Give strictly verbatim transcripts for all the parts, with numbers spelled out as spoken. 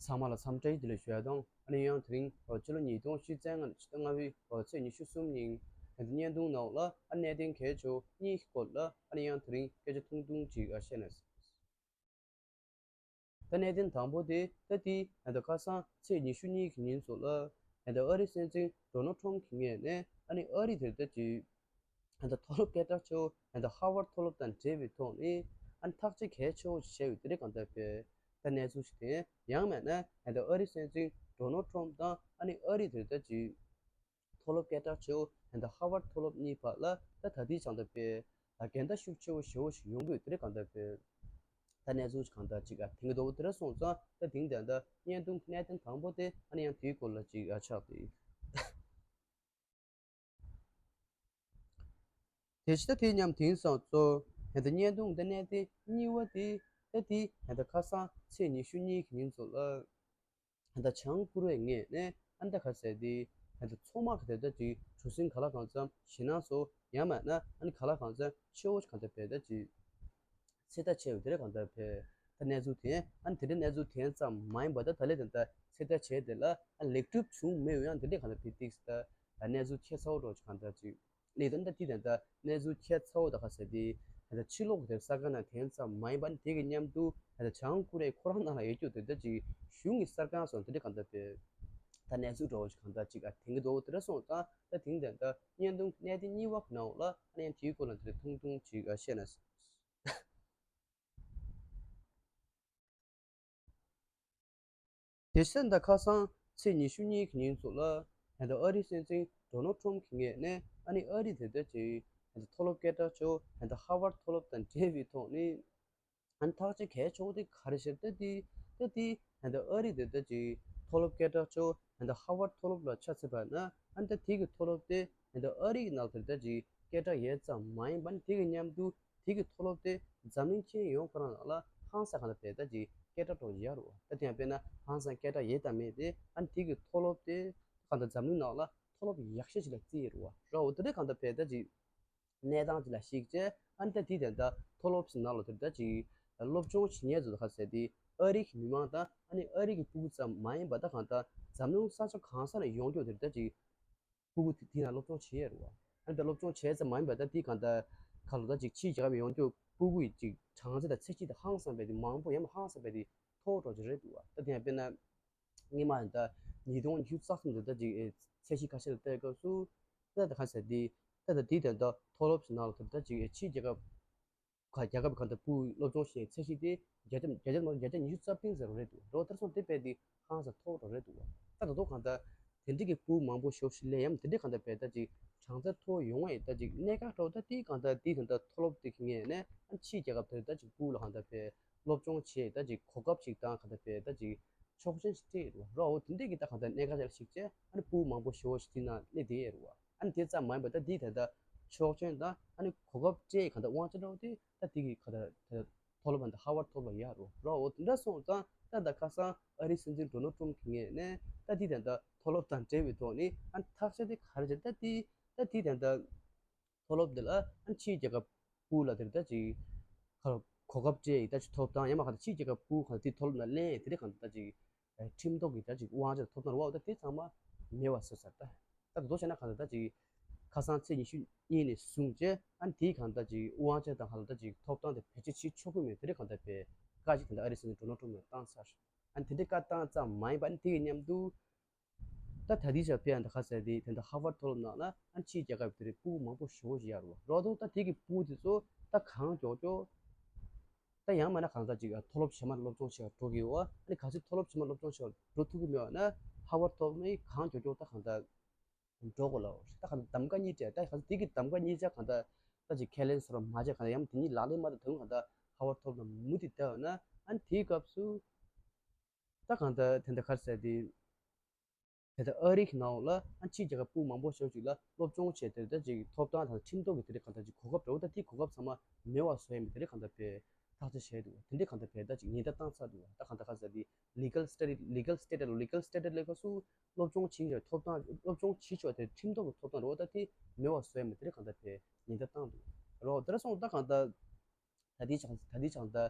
ཚང་མ་ལ་འཚམས་འདྲི་བདེ་ལེགས་ཞུ་ཡ་དང་། ཨ་ནི་ཡང་དེ་རིང་ཕྱི་ལོ་ཉིས་སྟོང་ཉི་ཤུ་རྩ་ལྔ་ཕྱི་ཟླ་ལྔ་པའི་ཚེས་ཉི་ཤུ་གསུམ་ཉིན་ད་ལྟ་བརྙན་ཐུང་ནང་ལ་ཨ་གནད་དོན་གལ་ཆེ་བོ་གཉིས་ཀྱི་སྐོར་ལ་ཨ་ནི་ཡང་དེ་རིང་སྐད་ཆ་ཐུང་ཐུང་ཅིག་བཤད་ན། ད་གནད་དོན་དང་པོ་དེ་ད་ལྟའི་ད་ལྟ་ཁ་སང་ཚེས་ཉི་ཤུ་གཉིས་ཀྱི་ཉིན་ཚོ་ལ་ད་ལྟ་ཨ་རིའི་སྲིད་འཛིན་ཌོ་ནལ་ཊམ་གྱི་ངོས་ནས་ཨ་ནི་ཨ་རི་དེ་ད་ཅིག་ད་ལྟ་མཐོ་སློབ་སྐད་གྲགས་ཆེ་བོ་ད་ལྟ་ཧར་ཝར་མཐོ་སློབ་དང་འབྲེལ་བའི་ཐོག་ནས་ཨ་ནི་ཐག་གཅོད་གལ་ཆེ་བོ་ཞིག་བྱས་ཡོད་དེ་རེད། གང་ལྟར་བས་ད་གནས་ཚུལ་ཞིག་དེ་ཡང་མིན་ན་ད་ལྟ་ཨ་རིའི་སྲིད་འཛིན་ཌོ་ནལ་ཊམ་དང་ཨ་ནི་ཨ་རི་དེ་ད་ཅིག་མཐོ་སློབ་སྐད་གྲགས་ཆེ་བོ་ད་ལྟ་ཧར་ཝར་མཐོ་སློབ་གཉིས་བར་ལ་ད་ད་ལྟའི་ཆ་ལ་དཔེ་འགལ་ཟླ་ཤུགས་ཆེ་བོ་ཞེ་བོ་ཞིག་ཡོང་གི་ཡོད་དེ་རེད། གང་ལྟར་དཔེ་ད་གནས་ཚུལ་གང་ལྟར་ཅིག་ཨ་དེང་གི་ལྟ་བུ་དེ་རེད། སོང་ཙང་ད་དེང་དེ་འདྲ་བརྙན་ཐུང་གནད་དོན་དང་པོ་དེ་ཨ་ནི་ཡང་དེའི་སྐོར་ལ་ཅིག་ཨ་ཆགས་ཏེ། དེ་ཕྱི་ད་དེ་མཉམ་དེང་སང་གཙོ་ད་ལྟ་བརྙན་ཐུང་ད་གནད་དོན་གཉིས་པ་དེ་ད་དེ་ད་ལྟ་ཁ་སང་ཚེས་ཉི་ཤུ་གཉིས་ཀྱི་ཉིན་ཚོ་ལ། ད་ལྟ་བྱང་ཀོ་རི་ཡའི་ངོས་ནས་ཨ་ནི་ད་ག་ཟེར་དེ་ད་ལྟ་མཚོ་དམག་གི་དེ་ད་ཅིག་གྲུ་གཟིངས་ག་ལ་གང་འཚམ་ཞེད་སྣང་བཟོ་ཡང་མིན་ན་ཨ་ནི་ག་ལ་གང་འཚམ་ཆེ་བོ་ཞིག་གང་ལྟར་བས་ད་ཅིག་ཚོད་ལྟ་བྱས་ཡོད་དེ་རེད། གང་ལྟར་བས་ད་གནས་ཚུལ་དེ་ཨ་ནི་དེ་འདྲའི་གནས་ཚུལ་དེ་ཙམ་མ་ཡིན་པ་ད་ད་ལས་ད་ལྟ་ཚོད་ལྟ་བྱས་དེ་ལ་ཨ་ནི་ལེགས་གྲུབ་བྱུང་མེད་ཡང་དེ་འདྲའི་གང་ལྟར་བས་ཏིག་ཙམ་ད་གནས་ཚུལ་ཁྱད་མཚར་བོ་འདྲ་ཞིག་གང་ལྟར་ཅིག་ལས་དོན་ད་ལྟའི་དེ་འདྲ་གནས་ཚུལ་ཁྱད་མཚར་བོ་ད་ག་ཟེར་དེ་ད་ལྟ་ཕྱི་ལོགས་ཀྱི་དེ་ས་ཁ་ནང་དེ་ཙམ་མ་ཡིན་པ་ནི་དེ་གི་མཉམ་དུ་ད་ལྟ་བྱང་ཀོ་རི་ཡའི་ཁོ་རང་ནང་ལ་ཡོད་རྒྱུ་དེ་འདྲ་ཅིག་གཞུང་གི་གསར་ཁང་སོགས་དེ་འདྲ་གང་ལྟར་བས་ད་གནས་ཚུལ་འདྲ་བོ་ཞིག་གང་ལྟར་ཅིག་ཨ་དེང་གི་འདྲ་བོ་དེ་འདྲ་སོང་ཙང་ད་དེང་དེ་འདྲ་བརྙན་ཐུང་གནད་དོན་གཉིས་པ་གི་ནང་ལ་ཨ་ནི་དེའི་སྐོར་ལ་དེ་འདྲ་ཐུང་ཐུང་ཅིག་ཨ་བཤད་ན། དེ་བཞིན་ད་ཁ་སང་ཚེས་ཉི་ཤུ་གཉིས་ཀྱི་ཉིན་ཚོ་ལ་ད་ལྟ་ཨ་རིའི་སྲིད་འཛིན་ཌོ་ནལ་ཊམ་གྱི་ངོས་ནས་ཨ་ནི་ཨ་རི་དེ་ལྟ་ཅིག་ད་ལྟ་མཐོ་སློབ་སྐད་གྲགས་ཆེ་བོ་ད་ལྟ་ཧར་ཝར་མཐོ་སློབ་དང་འབྲེལ་བའི་ཐོག་ནས་ཨ་ནི་ཐག་གཅོད་གལ་ཆེ་བོ་དེ་ག་རེ་བྱས་ད་དེ་ད་དེ་ད་ལྟ་ཨ་རི་དེ་ལྟ་ཅིག་མཐོ་སློབ་སྐད་གྲགས་ཆེ་བོ་ད་ལྟ་ཧར་ཝར་མཐོ་སློབ་ལ་ཆ་མཚོན་པ་ན་ཨ་ནི་ད་དེ་གི་མཐོ་སློབ་དེ་ད་ལྟ་ཨ་རི་གི་ནང་དེ་ལྟ་ཅིག་སྐད་གྲགས་ཡོད་ཙམ་མ་ཡིན་པ་ནི་དེ་གི་མཉམ་དུ་དེ་གི་མཐོ་སློབ་དེ་འཛམ་གླིང་ཁྱོན་ཡོངས་ཁོ་རང་ནང་ལ་ཧང་སང་གང་ལ་བས་ད་ཅིག་སྐད་གྲགས་འགྲོ་ཡ་རུ་བ། ད་དེ་ཡང་དཔེར་ན་ཧང་སང་སྐད་གྲགས་ཡོད་དམ་མེད་དེ་ཨ་ནི་དེ་གི་མཐོ་སློབ་དེ་གང་ལྟར་འཛམ་གླིང་ནང་ལ་མཐོ་སློབ་ཡག་ཤོས་ཅིག་ལ་བརྩི་ཡི་རུ་བ་རོ། འོ་དེ་འདྲ་གང་ལྟར་བས་ད་ཅིག་གནས་སྟངས་ཅིག་ལ་གཞིགས་བྱས་ཨ་ནི་ད་དེ་དེ་འདྲ་མཐོ་སློབ་ཅིག་ནང་ལ་དེ་ད་ཅིག་སློབ་སྦྱོང་བྱེད་མཁན་ཚོ་ད་ག་ཟེར་དེ་ཨ་རི་གི་མི་མང་དང་ཨ་ནི་ཨ་རི་གི་ཕྲུ་གུ་ཙམ་མ་ཡིན་པ་ད་གང་ལྟར་འཛམ་གླིང་ས་ཕྱོགས་གང་ས་ནས་ཡོང་རྒྱུ་དེ་ད་ཅིག་ཕྲུ་གུ་དེ་དེ་ན་སློབ་སྦྱོང་བྱེད་ཡས་རེད་བ། ཨ་ནི་སློབ་སྦྱོང་བྱས་ཙམ་མ་ཡིན་པ་ད་དེ་གང་ལྟར་ག་ལོ་ད་ཅིག་ཕྱིའི་རྒྱལ་ཁབ་ཡོང་རྒྱུ་ཕྲུ་གུ་ཡི་ཅིག་གྲངས་ཚད་དང་ཚད་གཞི་དེ་ཧང་སང་བས་དེ་མང་པོ་ཡང་ཧང་སང་བས་དེ་མཐོ་བོ་འགྲོ་གི་རེད་འདུག་བ། ད་དེ་ཡང་དཔེར་ན་སྔོན་མ་ཡིན་ད་ཉིས་སྟོང་ཉི་ཤུ་རྩ་གསུམ་དུ་ད་ཅིག་ཚད་གཞི་ཁ་ཤས་ལ་བལྟས་སྐབས་སུ་ད་ད་ག་ཟེར་དེ་ད་ད་དེ་དེ་ད་མཐོ་སློབ་ཟེར་ནང་ལ་ད་ད་ཅིག་ཕྱིའི་རྒྱལ་ཁབ་ག་རྒྱལ་ཁབ་གང་དུ་ཕྲུ་གུ་སློབ་སྦྱོང་བྱེད་ཚད་གཞི་དེ་བརྒྱ་ཆ་བརྒྱ་ཆ་མ་བརྒྱ་ཆ་ཉི་ཤུ་རྩ་བདུན་ཙམ་རེད་འདུག་རོ། དེར་སོང་དེ་དཔེ་དེ་ཧང་སང་མཐོ་བོ་རེད་འདུག་བ། ད་ད་དུང་གང་ལྟར་དེ་འདྲ་གི་ཕྲུ་གུ་མང་པོ་ཞོ་ཞིག་ལས་ཡམ་དེ་འདྲ་གང་ལྟར་བས་ད་ཅིག་གྲངས་ཚད་མཐོ་ཡོང་བ་ཡིན་ད་ཅིག་གནད་འགག་འགྲོ་ད་དེ་གང་ལྟར་དེ་དེ་འདྲ་མཐོ་སློབ་དེ་གི་ངས་ནས་ཨ་ཕྱིའི་རྒྱལ་ཁབ་དེར་ད་ཅིག་ཕྲུ་གུ་ལ་གང་ལྟར་བས་སློབ་སྦྱོང་བྱེད་ད་ཅིག་གོ་སྐབས་ཅིག་དང་གང་ལྟར་བས་ད་ཅིག་ཆོག་མཆན་ཞིག་སྤྲད་རོ། རོ་འོ་དེ་འདྲ་གི་ད་གང་ལྟར་གནད་འགག་ཅིག་ལ་གཞིགས་བྱས་ཨ་ནི་ཕྲུ་གུ་མང་པོ་ཞོ་ཞིག་དེ་ན་སླེབས་བསྡད་ཡོད་རེད་བ། ཨ་ནི་དེ་ཙམ་མ་ཡིན་པ་ད་འདི་ད་ལྟ་ཆོག་མཆན་དང་ཨ་ནི་གོ་སྐབས་སྤྲད་གང་ལྟར་དབང་ཆ་འདྲ་བོ་དེ་ད་འདི་གི་ག་ད་ད་མཐོ་སློབ་ད་ཧར་ཝར་མཐོ་སློབ་ལ་ཡོད་རེད་བ། ཨོ་དེ་འདྲ་སོང་ཙང་ད་ད་ཁ་སང་ཨ་རིའི་སྲིད་འཛིན་ཌོ་ནལ་ཊམ་གྱི་ངོས་ནས་ད་འདི་ད་ལྟ་མཐོ་སློབ་དང་འབྲེལ་བའི་ཐོག་ནས་ཨ་ནི་ཐག་གཅོད་དེ་ག་རེ་བྱས་ད་འདི་ད་འདི་ད་ལྟ་མཐོ་སློབ་འདི་ལ་ཨ་ནི་ཕྱིའི་རྒྱལ་ཁབ་ཕྲུ་གུ་ལ་དེར་ད་ཅིག་ག་གོ་སྐབས་སྤྲད་ཡིན་ད་ཅིག་ཐོབ་ཐང་ཡང་མ་ག་ད་ཕྱིའི་རྒྱལ་ཁབ་ཕྲུ་གུ་ག་དེ་མཐོ་སློབ་ནང་ལེན་དེ་རེད་གང་ད་ཅིག་ཁྲིམས་ཐོག་གི་ད་ཅིག་དབང་ཆ་ཐོབ་ཐང་རོགས་ད་དེ་ཚང་མ་མེད་པ་བཟོས་ཚར། ད་ད་དུང་བྱས་ན་གང་ལྟར་ད་ཅིག་ཁ་སང་ཚེས་ཉི་ཤུ་གཉིས་ནས་བཟུང་བྱས་ཨ་ནི་དེའི་གང་ལྟར་ཅིག་དབང་ཆ་དང་གང་ལྟར་ཅིག་ཐོབ་ཐང་དེ་བེད་སྤྱོད་བྱེད་ཆོག་གི་མེད་དེ་རེད་གང་ལྟར་བས་བཀའ་ཅིག་དེ་འདྲ་ཨ་རིའི་སྲིད་འཛིན་ཌོ་ནལ་ཊམ་ནས་བཏང་ཚར། ཨ་ནི་དེ་འདྲའི་བཀའ་བཏང་ཙམ་མ་ཡིན་པ་ཨ་ནི་དེ་གི་མཉམ་དུ་ད་ད་ལྟའི་ཆར་ཕེ་ཨན་ད་ཁ་ཟེར་དེ་དེ་འདྲ་ཧར་ཝར་མཐོ་སློབ་ནང་ལ་ཨ་ནི་ཕྱིའི་རྒྱལ་ཁབ་དེ་རེད་ཕྲུ་གུ་མང་པོ་ཞེ་པོ་ཞིག་ཡོད་རེད་བ། རོགས་ད་ད་དེ་གི་ཕྲུ་གུ་དེ་ཚོ་ད་གང་མགྱོགས་མགྱོགས་ད་ཡང་མིན་ན་གང་ལྟར་ཅིག་མཐོ་སློབ་གཞན་མར་སློབ་སྦྱོང་བྱེད་པར་འགྲོ་གི་ཡོད་བ། ཨ་ནི་གལ་སྲིད་མཐོ་སློབ་གཞན་མར་སློབ་སྦྱོང་བྱེད་པར་འགྲོ་ཐུབ་ཀྱི་མེད་བ་ན་ཧར་ཝར་མཐོ་སློབ་ནས་གང་མགྱོགས་མགྱོགས་ད་གང་ལྟར་འགྲོ་དགོས་ལ། ད་གང་ལྟར་གདམ་ག་གཉིས་སྤྲད་ད་གང་ལྟར་དེ་གི་གདམ་ག་གཉིས་ཆ་གང་ལྟར་ད་ཅིག་ཁས་ལེན་སོར་མ་བྱས་གང་ལྟར་ཡང་དེ་གཉིས་ལག་ལེན་མ་ད་དུང་གང་ལྟར་ཧར་ཝར་མཐོ་སློབ་ནང་མུ་མཐུད་བསྡད་བ་ན་ཨ་ནི་དེའི་སྐབས་སུ་ད་གང་ལྟར་དེ་འདྲ་ག་རེ་ཟེར་དེ། དེ་ལྟར་ཨ་རིའི་ནང་ལ་ཨ་ཕྱིའི་རྒྱལ་ཁབ་ཕྲུ་གུ་མང་པོ་ཞིག་ཅིག་ལ་སློབ་སྦྱོང་བྱས་དེ་ལྟར་ཅིག་ཐོབ་ཐང་དང་ཁྲིམས་ཐོག་གི་དེ་རིགས་གང་ལྟར་ཅིག་གོ་སྐབས་འདྲ་བོ་ད་དེའི་གོ་སྐབས་ཚང་མ་མེད་པ་བཟོ་ཡ་མི་དེ་རིགས་གང་ལྟར་བས་ཐག་གཅོད་བྱས་འདུག་དེ་འདྲའི་གང་ལྟར་བས་ད་ཅིག་ཉེན་བརྡ་བཏང་ཚར་འདུག་ད་གང་ལྟར་ག་ཟེར་དེ་legal status legal status ལོ་legal status ལས་ཁ་སུ་སློབ་སྦྱོང་བྱེད་ཀྱི་ཐོབ་ཐང་སློབ་སྦྱོང་བྱེད་ཆོག་དེ་ཁྲིམས་ཐོག་གི་ཐོབ་ཐང་འདྲ་བོ་ད་དེ་མེད་པ་བཟོ་ཡ་མི་དེ་རིགས་གང་ལྟར་བས་ཉེན་བརྡ་བཏང་འདུག་རོ། དེ་འདྲ་སོང་ད་གང་ལྟར། ད་ལྟའི་ཆ་ད་ལྟའི་ཆ་ད་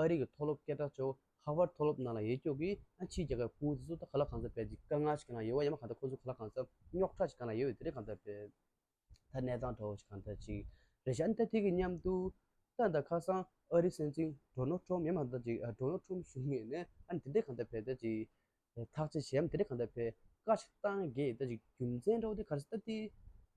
ཨ་རི་གི་མཐོ་སློབ་སྐད་གྲགས་ཆེ་བོ་ཧར་ཝར་མཐོ་སློབ་ནང་ལ་ཡོད་ཀྱོག་གི་ཨ་ཕྱིའི་རྒྱལ་ཁབ་ཕྲུ་གུ་དེ་ཚོ་ད་ག་ལ་གང་འཚམ་བས་ཀྱི་དཀའ་ངལ་ཞིག་གང་ལ་ཡོད་བ། ཡང་མ་གང་ལྟར་ཁོ་ཚོ་ག་ལ་གང་འཚམ་རྙོག་དྲ་ཞིག་གང་ལ་ཡོད་བ། དེ་འདྲ་གང་ལྟར་བས། ད་གནས་སྟངས་འདྲ་བོ་ཞིག་གང་ལྟར་ཅིག་རེད་ཤག་ཨ་ནི་ད་དེ་གི་མཉམ་དུ་ད་ད་ཁ་སང་ཨ་རིའི་སྲིད་འཛིན་ཌོ་ནལ་ཊམ་ཡང་མ་ད་ཅིག་ཌོ་ནལ་ཊམ་གཞུང་ངོས་ནས་ཨ་ནི་དེ་འདྲ་གང་ལྟར་བས་ད་ཅིག་ཐག་གཅོད་བྱས་ཡང་དེ་འདྲ་གང་ལྟར་བས་བཀའ་ཞིག་བཏང་གི་ད་ཅིག་རྒྱུ་མཚན་འདྲ་བོ་དེ་ག་རེ་ཟེར་ད་དེ་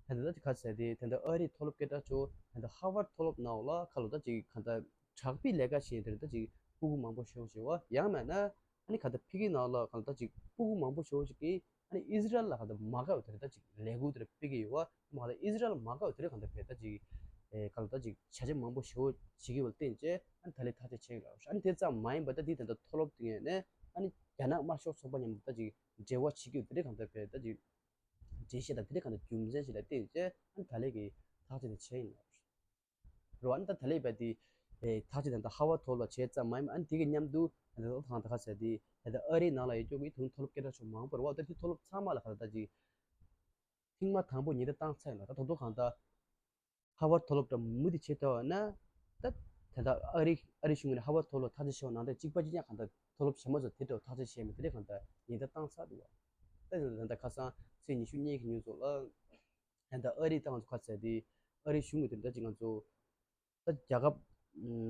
ད་ད་ད་ཅིག་ག་རེ་ཟེར་དེ་ད་ད་ཨ་རིའི་མཐོ་སློབ་སྐད་གྲགས་ཆེ་བོ་ད་ད་ཧར་ཝར་མཐོ་སློབ་ནང་ལ་ཁ་ལོ་ད་ཅིག་གང་ལྟར་དྲག་པའི་ལས་ཀ་བྱེད་དེ་ད་ཅིག་ཕྲུ་གུ་མང་པོ་ཞིག་བྱེད་བ་ཡང་མིན་ན་ཨ་ནི་གང་ལྟར་ཕ་གིའི་ནང་ལ་གང་ལྟར་ཅིག་ཕྲུ་གུ་མང་པོ་ཞིག་ཅིག་གིས་ཨ་ནི་ཨི་ཟི་རལ་ལ་གང་ལྟར་མ་དགའ་བའི་དེ་ད་ཅིག་ལས་འགུལ་དེ་འདྲ་སྤེལ་གི་ཡོད་བ། མ་གང་ལྟར་ཨི་ཟི་རལ་ལ་མ་དགའ་བའི་དེ་འདྲ་གང་ལྟར་བས་ད་ཅིག་ཨེ་གང་ལྟར་ཅིག་བྱ་བྱེད་མང་པོ་ཞིག་བྱེད་ཀྱི་ཡོད་པ་བརྟེན་བྱས་ཨ་ནི་ད་ལས་ཐག་གཅོད་བྱས་ཡོད་ལ། ཨ་ནི་དེ་ཙམ་མ་ཡིན་པ་ད་དེ་ད་ལྟ་མཐོ་སློབ་དེ་ངོས་ནས་ཨ་ནི་རྒྱ་ནག་དམར་ཤོག་ཚོགས་པ་མཉམ་དུ་ད་ཅིག་འབྲེལ་བ་བྱེད་ཀྱི་ཡོད་དེ་འདྲ་གང་ལྟར་བས་ད་ཅིག་འགྲེལ་བཤད་དང་དེ་འདྲ་གང་ལྟར་རྒྱུ་མཚན་ཞིག་ལ་བརྟེན་བྱས་ཨ་ནི་ད་ལས་ཀྱི་ཐག་གཅོད་དེ་བྱས་ཡིན་ལ། རེད་བ། ཨ་ནི་ད་ད་ལས་བས་དེ་ཨེ་ཐག་གཅོད་དེ་ད་ཧར་ཝར་མཐོ་སློབ་ལ་བྱས་ཙམ་མ་ཡིན་ཨ་ནི་དེ་གི་མཉམ་དུ་ད་ད་གང་ལྟར་ག་ཟེར་དེ་ད་ད་ཨ་རིའི་ནང་ལ་ཡོད་ཀྱོག་གི་དུང་མཐོ་སློབ་སྐད་གྲགས་ཆེ་བོ་མང་པོ་རེད་བ། ད་དེ་མཐོ་སློབ་ཚང་མ་ལ་ག་ད་ད་ཅིག་ཐེངས་མ་དང་པོ་ཉེན་བརྡ་བཏང་ཚར་ཡིན་ལ། ད་དོ་དོ་གང་ལྟར་ཧར་ཝར་མཐོ་སློབ་འདྲ་མུ་མཐུད་བྱེད་ཐུབ་པ་ན་ད་ད་ལྟ་ཨ་རི་ཨ་རི་གཞུང་ནས་ཧར་ཝར་མཐོ་སློབ་ཐག་གཅོད་བྱས་པ་ནང་ལྟར་གཅིག་པ་གཅིག་རྐྱང་གང་ལྟར་མཐོ་སློབ་གཞན་པ་ཚོ་དེ་འདྲ་ཐག་གཅོད་བྱས་མེད་དེ་འདྲ་གང་ལྟར་ཉེན་བརྡ་བཏང་ཚར་འདུག་བ། ད་ད་ལྟ་ཁ་སང་ཚེས་ཉི་ཤུ་གཉིས་ཀྱི་ཉིན་ཚོ་ལ་ད་ལྟ་ཨ་རི་ད་ང་ཚོ་ག་ཟེར་དེ་ཨ་རི་གཞུང་གི་དེ་འདྲ་ཅིག་ང་ཚོ་ད་རྒྱལ་ཁབ་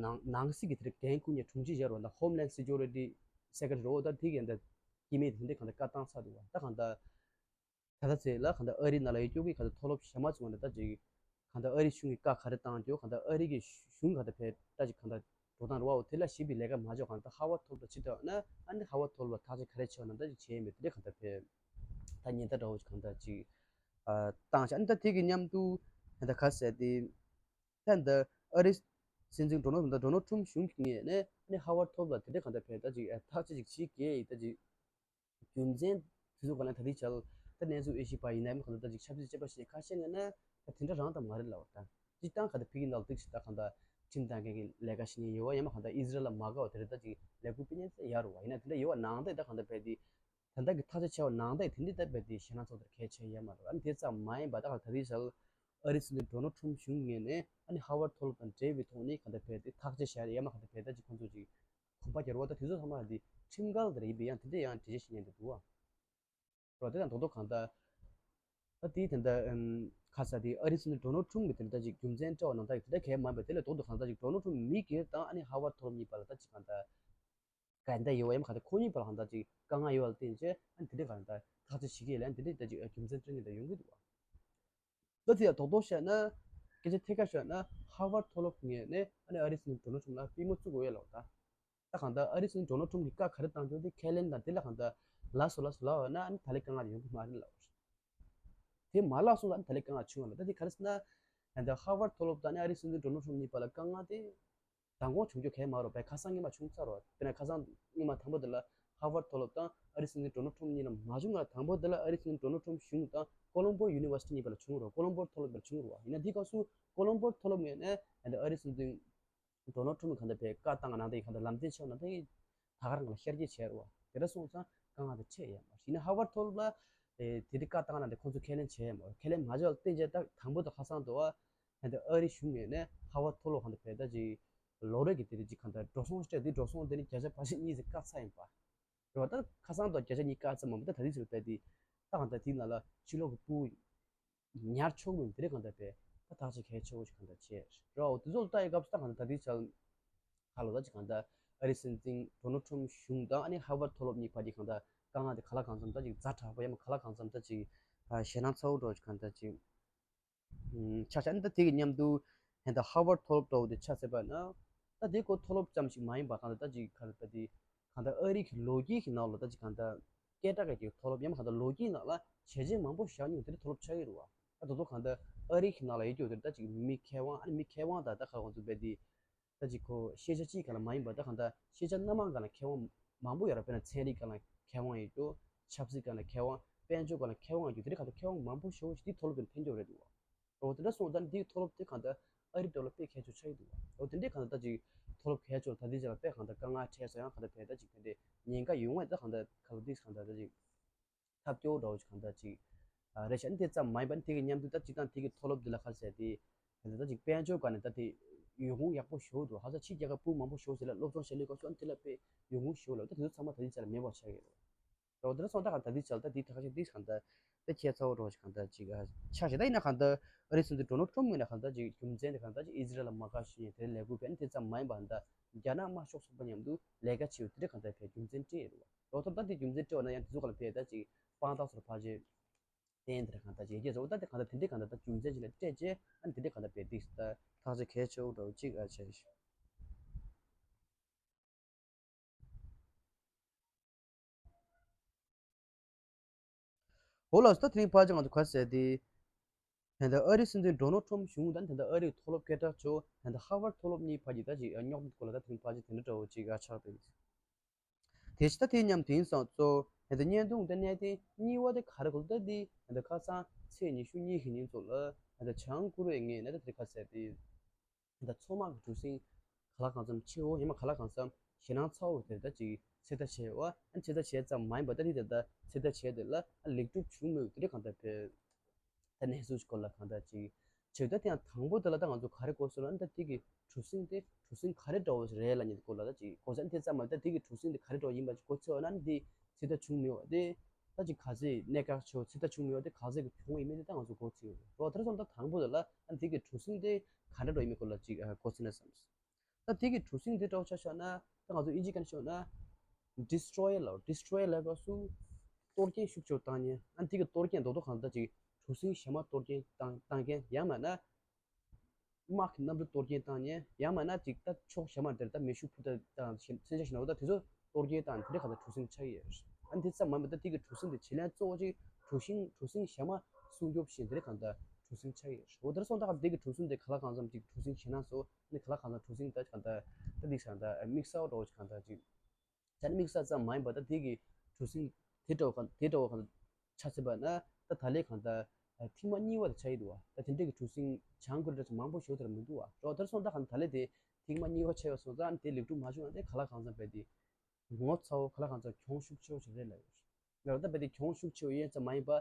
ནང་ནང་སྲིད་ཀྱི་དེ་འདྲ་འགན་འཁུར་མཁན་དྲུང་ཆེ་ཡར་བ་ད་Homeland Security Secretary་རོ་ད་དེ་གི་ད་སྐྱེ་དམན་དེ་འདྲ་གང་ལྟར་བཀའ་བཏང་ཚར་འདུག་བ། ད་གང་ལྟར། ད་ལྟ་ཚེ་ལ་གང་ལྟར་ཨ་རི་ནང་ལ་ཡོད་ཀྱོག་གི་གང་ལྟར་མཐོ་སློབ་གཞན་མ་ཚོ་ནས་ད་ཅིག་གང་ལྟར་ཨ་རི་གཞུང་གི་བཀའ་ག་རེ་བཏང་ཀྱོག་གང་ལྟར་ཨ་རི་གི་གཞུང་གང་ལྟར་བས་ད་ཅིག་གང་ལྟར་འགྲོ་སྟངས་རེད་བ། འོ་དེ་ལ་ཞིབ་པའི་ལས་ཀ་མ་ཆོག་གང་ལྟར་ཧར་ཝར་མཐོ་སློབ་ལ་ཕྱིན་ཐུབ་ན་ཨ་ནི་ཧར་ཝར་མཐོ་སློབ་ལ་ཐག་གཅོད་ག་རེ་བྱས་པ་ན་ད་ཅིག་བྱས་ཡིན་པས་དེ་འདྲ་གང་ལྟར་བས་ད་ཉེན་བརྡ་འདྲ་བོ་གང་ལྟར་ཅིག་བཏང་བྱས། ཨ་ནི་ད་དེ་གི་མཉམ་དུ་ད་ལྟ་ག་ཟེར་ཏེ་ད་ལྟ་ཨ་རི་སྲིད་འཛིན་ཌོ་ནལ་ཌོ་ནལ་ཊམ་གཞུང་གི་ངོས་ནས་ཨ་ནི་ཧར་ཝར་མཐོ་སློབ་ལ་དེ་འདྲ་གང་ལྟར་བས་ད་ཅིག་ཐག་གཅོད་ཅིག་བྱེད་དགོས་ཡིན་ད་ཅིག་རྒྱུ་མཚན་དེ་ཚོ་ག་ལ་ད་ལྟའི་ཆར་ད་གནས་ཚུལ་ཨེ་ཤི་པ་ཡིན་ན་མི་གང་ལྟར་ཅིག་ཆབ་སྲིད་བྱེད་པ་ཞིག་ཁ་ཤས་ངོས་ནས་ད་དེ་འདྲ་རང་ད་མ་རེད་ལབ་པ་དང་སྤྱིར་བཏང་ག་ད་ཕ་གི་ནང་ལ་ཏིག་ཞིག་ད་གང་ལྟར་ཁྲིམས་དང་འགལ་གྱི་ལས་ཀ་བྱེད་མཁན་ཡོད་བ་ཡང་མ་གང་ལྟར་ཨི་ཟི་རལ་ལ་མ་དགའ་བ་དེ་རེད་ད་ཅིག་ལས་འགུལ་སྤེལ་མཁན་ད་ཡོད་རེད་བ། ཡིན་ན་དེ་འདྲ་ཡོད་བ་ནང་ད་ད་གང་ལྟར་བས་དེ་ད་ལྟ་གི་ཐག་གཅོད་བྱས་པ་ནང་ད་དེ་འདྲ་ད་བས་དེ་ཞེད་སྣང་ཚོགས་དེར་གལ་ཆེ་ཡོད་མ་རེད་བ། ཨ་ནི་དེ་ཙམ་མ་ཡིན་པ་ད་གང་ད་ལྟའི་ཆར་ཨ་རི་སྲིད་འཛིན་ཌོ་ནལ་ཊམ་གཞུང་ངོས་ནས་ཨ་ནི་ཧར་ཝར་མཐོ་སློབ་དང་འབྲེལ་བའི་ཐོག་ནས་གང་ལྟར་བས་དེ་ཐག་གཅོད་བྱས་རེད་ཡང་མ་གང་ལྟར་བས་ད་ཅིག་ཁོང་ཚོ་གིས་གོམ་པ་རྒྱག་རོགས་ད་དེ་ཚོ་ཚང་མ་དེ་ཁྲིམས་འགལ་དེ་རེད་ཡིན་པས་ཡང་དེ་འདྲ་ཡང་འགྲེལ་བཤད་བྱེད་མཁན་དེ་འདུག་བ། རོ་དེ་དང་རྡོག་རྡོག་གང་ལྟར། ད་དེའི་དེ་འདྲ་ཁ་ས་དེ་ཨ་རི་སྲིད་འཛིན་ཌོ་ནལ་ཊམ་གྱི་དེ་འདྲ་ཅིག་རྒྱུ་མཚན་སྤྲད་པ་ནང་ལྟར་གྱི་དེ་འདྲ་གལ་མ་ཡིན་པ་དེ་ལས་རྡོག་རྡོག་གང་ལྟར་ཅིག་ཌོ་ནལ་ཊམ་མི་སྒེར་དང་ཨ་ནི་ཧར་ཝར་མཐོ་སློབ་གཉིས་བར་ལ་ད་ཅིག་གང་ལྟར་འགལ་ཟླ་ཡོད་པ་ཡང་མ་གང་ལྟར་ཁོ་གཉིས་བར་ལ་གང་ལྟར་ཅིག་དཀའ་ངལ་ཡོད་པ་ལ་བརྟེན་བྱས་ཨ་ནི་དེ་འདྲ་གང་ལྟར་ཐག་གཅོད་བྱེད་ཀྱི་ཡོད་ལ་ཨ་ནི་དེ་འདྲ་ད་ཅིག་རྒྱུ་མཚན་སྤྲད་མཁན་དེ་ཡོང་གི་འདུག་བ། ད་དེ་ཡང་རྡོག་རྡོག་བཤད་ན། སྐད་ཆ་ཐད་ཀར་བཤད་ན་ཧར་ཝར་མཐོ་སློབ་ངོས་ནས་ཨ་ནི་ཨ་རི་སྲིད་འཛིན་ཌོ་ནལ་ཊམ་ལ་པུས་མོ་བཙུགས་དགོས་ཡོད་ལབ་ད། ད་གང་ལྟར་ཨ་རི་སྲིད་འཛིན་ཌོ་ནལ་ཊམ་གྱིས་བཀའ་ག་རེ་བཏང་ཀྱང་དེ་ཁས་ལེན་དང་དེ་ལ་གང་ལྟར་ལགས་སོ་ལགས་སོ་ལབ་པ་ན་ཨ་ནི་ད་ལས་དཀའ་ངལ་དེ་ཡོང་གི་མ་རེད་ལབ། དེ་མ་ལགས་སོ་ལབ་ན་ད་ལས་དཀའ་ངལ་བྱུང་བ་ལ་ད་དེ་ག་རེ་ཟེར་ན། ད་ལྟ་ཧར་ཝར་མཐོ་སློབ་དང་ཨ་ནི་ཨ་རི་སྲིད་འཛིན་ཌོ་ནལ་ཊམ་གཉིས་བར་ལ་དཀའ་ངལ་དེ། མདང་དགོང་བྱུང་རྒྱུ་གལ་མ་རེད་པས། ཁ་སང་སྔོན་མ་བྱུང་ཚར་རོ། དཔེར་ན་ཁ་སང་སྔོན་མ་དང་པོ་དེ་ལ་ཧར་ཝར་མཐོ་སློབ་དང་ཨ་རི་སྲིད་འཛིན་ཌོ་ནལ་ཊམ་གཉིས་ལ་མ་བྱུང་ང་། དང་པོ་དེ་ལ་ཨ་རི་སྲིད་འཛིན་ཌོ་ནལ་ཊམ་གཞུང་དང་ཀོ་ལོམ་བྷོ་ཡུ་ནི་ཝར་སི་ཊི་གཉིས་བར་ལ་བྱུང་རོ། ཀོ་ལོམ་བྷོ་མཐོ་སློབ་བར་བྱུང་རོ། ཡིན་ན་འདི་སྐབས་སུ་ཀོ་ལོམ་བྷོ་མཐོ་སློབ་ངོས་ནས་ཨ་ནི་ཨ་རི་སྲིད་འཛིན་ཌོ་ནལ་ཊམ་གང་ལྟར་བས་བཀའ་བཏང་ག་ནང་དེ་གང་ལྟར་ལམ་སྟོན་བྱས་ནང་དེ་ད་ག་རང་ལ་ཤར་སྐྱེད་བྱས་རོ། དེ་འདྲ་སོང་ཙང་དཀའ་ངལ་དེ་འཕྲད་ཡོད་མ་རེད། ཡིན་ན་ཧར་ཝར་མཐོ་སློབ་ལ་དེ་དེ་བཀའ་བཏང་ག་ནང་དེ་ཁོང་ཚོ་ཁས་ལེན་བྱས་ཡོད་མ་རེད། ཁས་ལེན་མ་བྱས་པར་བརྟེན་བྱས་ད་དང་པོ་དེ་ཁ་སང་དུ་བ། ད་ལྟ་ཨ་རི་གཞུང་ངོས་ནས་ཧར་ཝར་མཐོ་སློབ་གང་ལྟར་བས་ད་ཅིག་ལོ་རེ་གི་དེ་རེ་ཅིག་གང་ལྟར་འགྲོ་སོང་སྤྲད་དེ་འགྲོ་སོང་དེ་ནི་བརྒྱ་ཆ་ཕལ་ཆེར་གཉིས་ཙམ་བཀག་ཚར་ཡིན་པ། རེད་བ། ད་ཁ་སང་དུ་བརྒྱ་ཆ་གཉིས་བཀག་ཚར་མ་མོ་ད་ད་དེ་ཚོ་བས་དེ་ད་གང་ལྟར་དེའི་ནང་ལ་ཕྱི་ལོགས་ཀྱི་ཕྲུ་གུ་ཉར་ཆོག་མིན་དེ་རེ་གང་ལྟར་བས་ད་ཐག་གཅོད་གལ་ཆེ་བོ་ཞིག་གང་ལྟར་བྱས་རེད་བ། འོ་དེ་ཚོ་ལ་ལྟ་ཡི་སྐབས་སུ་ད་གང་ལྟར་ད་དེ་ཚོ་ཧ་ལོ་ད་ཅིག་གང་ལྟར་ཨ་རི་སྲིད་འཛིན་ཌོ་ནལ་ཊམ་གཞུང་དང་ཨ་ནི་ཧར་ཝར་མཐོ་སློབ་གཉིས་བར་གྱི་གང་ལྟར་དཀའ་ངལ་དེ་ག་ལ་གང་འཚམ་ད་ཅིག་ཛ་དྲག་པོ་ཡང་མ་ག་ལ་གང་འཚམ་ད་ཅིག་ཞེད་སྣང་ཚ་བོ་འགྲོ་ཅིག་གང་ལྟར་ཅིག་ཆ་ཆ་ནི་ད་དེ་གི་མཉམ་དུ་ཧན་ད་ཧར་ཝར་མཐོ་སློབ་འདྲ་བོ་དེ་ཆ་ཟེར་བ་ན། ད་དེ་ཁོ་མཐོ་སློབ་ཙམ་ཞིག་མ་ཡིན་པ་གང་ལྟར་ད་ཅིག་ག་རེ་ད་དེ་གང་ལྟར་ཨ་རི་གི་ལོ་རྒྱུས་ཀྱི་ནང་ལ་ད་ཅིག་གང་ལྟར་སྐད་གྲགས་ཀྱི་མཐོ་སློབ་ཡང་མ་གང་ལྟར་ལོ་རྒྱུས་ནང་ལ་བྱས་རྗེས་མང་པོ་བཞག་མྱོང་དེ་འདྲ་མཐོ་སློབ་ཆགས་ཀྱི་རེད་བ། ད་དོ་དོ་གང་ལྟར་ཨ་རི་གི་ནང་ལ་ཡོད་རྒྱུ་དེ་ད་ཅིག་མི་མཁས་དབང་ཨ་ནི་མི་མཁས་དབང་ད་ད་ག་ང་ཚོ་བས་དེ། ད་ཅིག་ཁོ་ཤེས་བྱ་གཅིག་ག་ལ་མ་ཡིན་པ་ད་གང་ལྟར་ཤེས་བྱ་སྣ་མང་ག་ལ་མཁས་དབང་མང་པོ་ཡོད་ར། དཔེར་ན་ཚན་རིག་ག་ལ་མཁས་དབང་ཡོད་རྒྱུ། ཆབ་སྲིད་ག་ལ་མཁས་དབང་། དཔལ་འབྱོར་ག་ལ་མཁས་དབང་ཡོད་རྒྱུ། དེ་འདྲ་གང་ལྟར་མཁས་དབང་མང་པོ་ཞེ་པོ་ཞིག་དེ་མཐོ་སློབ་དེ་ཕན་ཐོགས་རེད་འདུག་བ། འོ་དེ་འདྲ་སོང་ཙང་དེའི་མཐོ་སློབ་དེ་གང་ལྟར་ཨ་རི་འགྲོ་ལ་དཔེ་ཁྱད་ཆོས་ཆགས་ཀྱི་འདུག་བ། འོ་དེ་འདྲའི་གང་ལྟར་ད་ཅིག་མཐོ་སློབ་ཁྱད་ཆོས་ད་དེ་ཅག་ལ་དཔེ་གང་ལྟར་དཀའ་ངལ་འཕྲད་སོང་ཡང་གང་ལྟར་བས་ད་ཅིག་དེ་འདྲའི་ཉེན་ཁ་ཡོང་བས་ད་གང་ལྟར་ག་ལ་དེ་གང་ལྟར་ད་ཅིག་ཐབས་སྐྱོ་བོ་འདྲ་བོ་ཅིག་གང་ལྟར་ཅིག་ཨ་རེད་ཤག་ཨ་ནི་དེ་ཙམ་མ་ཡིན་པ་ནི་དེ་གི་མཉམ་དུ་ད་སྤྱིར་བཏང་དེ་གི་མཐོ་སློབ་འདི་ལ་ག་རེ་ཟེར་དེ་ད་ལྟ་ད་ཅིག་དཔལ་འབྱོར་སྒང་ནས་ད་དེ་ ཡོང་ཁུངས་ཡག་པོ་ཞེ་པོ་འདུག་ཧ་ས་ཕྱི་རྒྱལ་ཁབ་སྤུན་མང་པོ་ཞེ་པོ་ཞིག་ལ་སློབ་སྦྱོང་བྱེད་ལས་ཀ་ཤོག་དེ་ལ་དཔེ་ཡོང་ཁུངས་ཞེ་པོ་ལ་ད་དེ་ཚོ་ཚང་མ་ད་ལྟའི་ཆ་ལ་མེད་པ་ཆགས་ཡོད་རེད། འོ་དེ་ལ་སོང་ད་གང་ད་ལྟའི་ཆ་ལ་ད་དེ་ཁ་ཤས་དེ་གང་ད་ད་ཁྱད་མཚར་པོ་འདྲ་བོ་ཞིག་གང་ད་ཅིག་ཆགས་ཤག་ད་ཡིན་ན་གང་ད་ཨ་རིའི་སྲིད་འཛིན་ཌོ་ནལ་ཊམ་ཡིན་ན་གང་ད་ཅིག་རྒྱུ་མཚན་དེ་གང་ད་ཅིག་ཨི་ཟི་རལ་ལ་མ་དགའ་ཞུ་ཡིན་དེ་ལས་འགུལ་སྤེལ་ནས་དེ་ཙམ་མ་ཡིན་པ་གང་ད་རྒྱ་ནག་དམར་ཤོག་ཚོགས་པ་མཉམ་དུ་ལས་ཀ་བྱེད་ཡོད་དེ་འདྲ་གང་ད་བས་རྒྱུ་མཚན་སྤྲད་ཡོད་རེད་བ། ལོ་ཐོབ་ད་དེ་རྒྱུ་མཚན་སྤྲད་པ་ན་ཡང་དེ་ཚོ་ག་ལ་བས་ད་ཅིག་དཔང་རྟགས་ཚོར་ཕལ་ཆེར་བསྟན་དེ་འདྲ་གང་ད་ཅིག་ཡ་གྱལ་ཚོ་ད་དེ་གང་ད་དེ་འདྲ་གང་ད་ད་རྒྱུ་མཚན་ཅིག་ལ་སྤྲད་རྗེས་ཨ་ནི་དེ་འདྲ་གང་ད་བས་དེ་ད་ཐག་ཆོད་གལ་ཆེ་བོ་འདྲ་བོ་ཅིག་ཨ་བྱས་ཤག་འོ་ལགས་སོ། ད་དེ་རིང་ཕལ་ཆེར་ང་ཚོ་ག་རེ་ཟེར་དེ། ད་ལྟ་ཨ་རིའི་སྲིད་འཛིན་ཌོ་ནལ་ཊམ་གཞུང་དང་ད་ལྟ་ཨ་རིའི་མཐོ་སློབ་སྐད་གྲགས་ཆེ་བོ་ད་ལྟ་ཧར་ཝརཌ་མཐོ་སློབ་གཉིས་བར་གྱི་ད་ཅིག་རྙོག་དྲ་སྐོར་ལ་ད་དེ་རིང་ཕལ་ཆེར་དེ་འདྲ་འདྲ་བོ་ཅིག་ཆགས་པ་ཡིན། དེ་བཞིན་ད་དེ་མཉམ་དེང་སང་གཙོ་ད་ལྟ་བརྙན་ཐུང་ད་གནད་དོན་གཉིས་པ་དེ་ག་རེ་གོ་ད་དེ་ད་ལྟ་ཁ་སང་ཚེས་ཉི་ཤུ་གཉིས་ཀྱི་ཉིན་ཚོ་ལ་ད་ལྟ་བྱང་ཀོ་རི་ཡའི་ངོས་ནས་ད་དེ་ག་ཟེར་དེ། ད་མཚོ་དམག་གི་གྲུ་གཟིངས་ག་ལ་གང་འཚམ་ཆེ་བོ་ཡང་མ་ག་ལ་གང་འཚམ་ཞེད་སྣང་ཚ་བོ་དེར་ད་ཅིག་ཚོད་ལྟ་བྱས་བ། ཨ་ཚོད་ལྟ་བྱས་ཙམ་མ་ཡིན་པ་ད་དེ་དེ་ད་ཚོད་ལྟ་བྱས་དེ་ལ་ཨ་ལེགས་གྲུབ་བྱུང་མེད་དེ་རེད་གང་ལྟར་བས་ད་གནས་ཚུལ་སྐོར་ལ་གང་ལྟར་ཅིག་བྱས་ད་དེ་ཡང་དང་པོ་དེ་ལ་ད་ང་ཚོ་ག་རེ་གོ་སོང་ལ་ཨ་ད་དེ་གི་གྲུ་གཟིངས་དེ་གྲུ་གཟིངས་ག་རེ་འདྲ་བོ་ཞིག་རེད་ལ་ཉིད་སྐོར་ལ་ད་ཅིག་གོ་ས་ཨ་དེ་ཙམ་མ་ཡིན་ད་དེ་གི་གྲུ་གཟིངས་དེ་ག་རེ་འདྲ་བོ་ཡིན་པ་ཅིག་གོ་ཚོད་ཨ་ན་དེ། ཚོད་ལྟ་བྱུང་མེད་པ་དེ། ད་ཅིག་ག་ཚོད་གནད་འགག་ཆེ་བོ་ཚོད་ལྟ་བྱུང་མེད་པ་དེ་ག་ཚོད་ཀྱི་བྱུང་ཡིན་མིན་དེ་ད་ང་ཚོ་གོ་ཚོད་ཡོད་རེད། དེར་སོང་ད་དང་པོ་དེ་ལ་ཨ་འདི་གི་གྲུ་གཟིངས་དེ་ག་འདྲ་འགྲོ་ཡིན་མིན་སྐོར་ལ་ཅིག་གོ་ཚོད་ན་བསམ། ད་དེ་གི་གྲུ་གཟིངས་དེ་འདྲ་བོ་ཆ་བཞག་ན་ད་ང་ཚོ་ཨིན་ཇི་སྐད་ནས་ཤོད་ན་ཌི་སི་ཊོ་ཡར་ལ་ཌི་སི་ཊོ་ཡར་ལབ་སྐབས་སུ་གཏོར་སྐྱོན་ཤུགས་ཆེ་བོ་བཏང་མཁན་ཨ་འདི་གི་གཏོར་སྐྱོན་རྡོག་རྡོག་གང་ད་ཅིག་གྲུ་གཟིངས་གཞན་མ་གཏོར་སྐྱོན་བཏང་བཏང་མཁན་ཡང་མིན་ན། དམག་གི་གནམ་གྲུ་གཏོར་སྐྱོན་བཏང་ནས་ཡང་མིན་ན་ཅིག་ད་ཕྱོགས་གཞན་མ་དེར་ད་མེ་ཤུགས་འཕུར་མདའ་དང་མཚོན་ཆ་ཞིག་ནོར་ད་དེ་ཚོ་གཏོར་སྐྱོན་བཏང་ནས་དེ་འདྲ་གང་ལྟར་གྲུ་གཟིངས་ཆགས་ཀྱི་ཡོད་རེད། ཨ་ནི་དེ་ཙམ་མ་ཡིན་པ་ད་དེ་གི་གྲུ་གཟིངས་དེ་བྱེད་ལས་གཙོ་བོ་ཅིག་གྲུ་གཟིངས་གྲུ་གཟིངས་གཞན་མ་སྲུང་སྐྱོབ་བྱེད་དེ་འདྲ་གང་ལྟར་གྲུ་གཟིངས་ཆགས་ཀྱི་ཡོད་རེད། འོ་དེར་སོང་ད་ག་དེ་གི་གྲུ་གཟིངས་དེ་ག་ལ་གང་འཚམ་ཅིག་གྲུ་གཟིངས་ཞེད་སྣང་བཟོ་ཨ་ནི་ག་ལ་གང་འཚམ་གྲུ་གཟིངས་ད་གང་ལྟར་ད་འདི་གང་ལྟར་དམིགས་བསལ་འདྲ་བོ་ཅིག་གང་ལྟར་ཅིག་ད་ནི་དམིགས་བསལ་ཙམ་མ་ཡིན་པར་ད་དེ་གི་གྲུ་གཟིངས་དེ་འདྲ་བོ་གང་དེ་འདྲ་བོ་གང་ཆ་ཚད་པ་ན་ད་ད་ལས་གང་ལྟར་ཐེངས་མ་གཉིས་པ་དེ་ཆགས་ཀྱི་འདུག་བ། ད་དེ་འདྲའི་གི་གྲུ་གཟིངས་བྱང་ཀོ་རི་ཡ་འདྲ་ཅིག་མང་པོ་ཞིག་དེར་མི་འདུག་བ། རོ་དེར་སོང་ད་གང་ད་ལས་དེ་ཐེངས་མ་གཉིས་པ་ཆགས་ཡོད་སོང་ཙང་དེ་ལེགས་གྲུབ་མ་བྱུང་ན་དེ་ག་ལ་གང་འཚམ་བས་དེ་ངོ་ཚ་བོ་ག་ལ་གང་འཚམ་གྱོང་ཤུགས་ཆེ་བོ་ཞིག་རེད་ལབ་ཡོད། ཡང་ད་བས་དེ་གྱོང་ཤུགས་ཆེ་བོ་ཡིན་ཙམ་མ་ཡིན་པ།